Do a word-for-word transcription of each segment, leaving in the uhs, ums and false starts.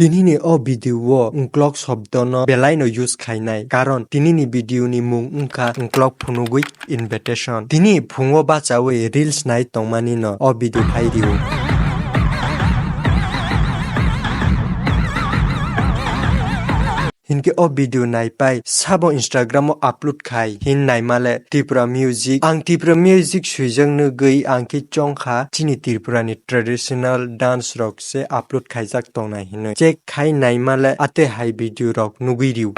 Tinini o video o ungklok shobdono belaino use khainai, karon tinini video ni mung wngkha ungklok phunugwi invitation. Tini phungo bachawi reels nai tongmani no o video phai rio. Hinkhe o video naipai sabo Instagram o upload khai hin naimale Tripura Music. Ang Tripura Music swijak nugwi ang khe chongkha chini Tripura ni traditional dance rok se upload khaijak tongnai hinwi. Check khai naimale ate hai video rok nugwi rio.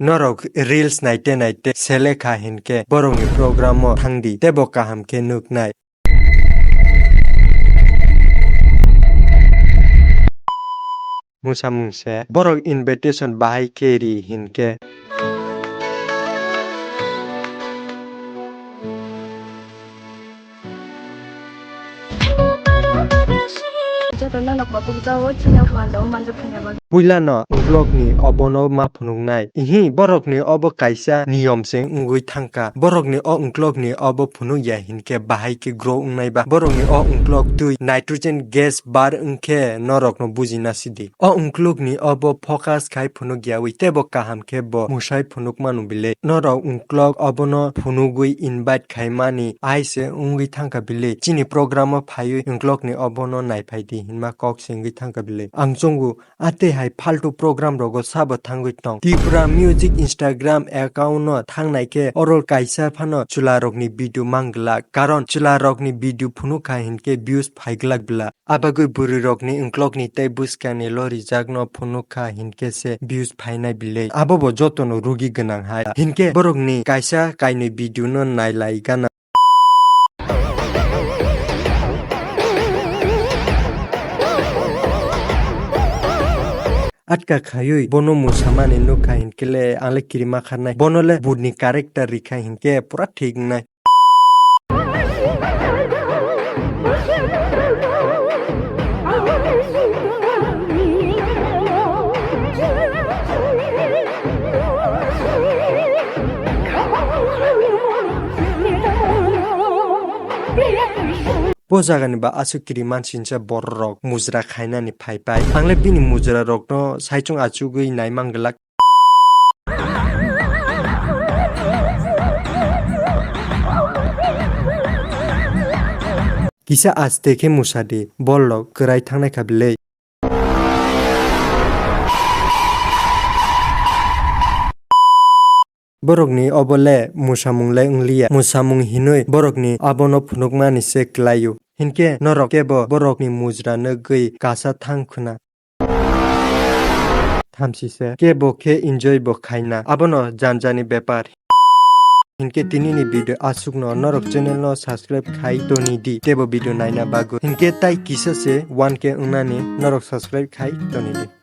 Norok reels naite naite selekha hinkhe borokni program o thangdi tebo kaham khe nuknai. Musamung se borok invitation bahai khe ri hinkhe. Joto no nokma kukjao chini o panda o manjak thangya bagwi. Puila no vlog ni obo no ma phunuknai. Ihi borok ni obo kaisa niyom se wngwi thangkha. Borok ni o vlog ni obo phunukya hinkhe bahai khe grow wngnai ba. Borok ni o vlog twi nitrogen gas bar wngkhe norok no bujina sidi. O vlog ni obo focus khai phunukyawi tebo kaham khe bo musai phunuk manu bile. Norok vlog obo no phunugwi invite khaimani ai se wngwi thangkha bile. Chini program o phaiwi vlog ni obo no naiphai di hinma kok se wngwi thangkha bile. Ang chongo, ate hai faltu program rogo sabo thangwi tong. Tripura Music Instagram account no thangnai khe oro kaisa phano chwla rokni video mang glak, karon chwla rokni video phunuk kha hinkhe views phai glak bla. Abagwi bwrwi rokni vlog ni tei bwskang ni lo rijak no phunuk kha hinkhe se views phainai bile. Abo bo joto no rugi gwnang hai. Hinkhe borok ni kaisa kainwi video no nailai gana. Atka khayui bono musamani nukha hinkhe le ang le kirima kharnai. Bono le budni character rikha hinkhe pura thik wngnai. Bo jagani ba aswk kiri mansinsa borok mujra khainani phaipai. Ang le bini mujra rokno saichung achugwi naimang glak. Kisa aste khe musa di, borok kwrai thangnai kha bile. Borokni obo le musamung le wngliya. Musamung hinwi borokni abono phunukmani se kwlaio. Hinkhe norok kebo borokni mujra nugwi kasa thang khwna. Thamsi se kebo khe enjoy bo khaina. Abono janjani bepar. Hinkhe tinini video aswkno, norok channel no subscribe khai toni di tebo video naina bagwi. Hinkhe tai kisa se one K wngnani norok subscribe khai toni di.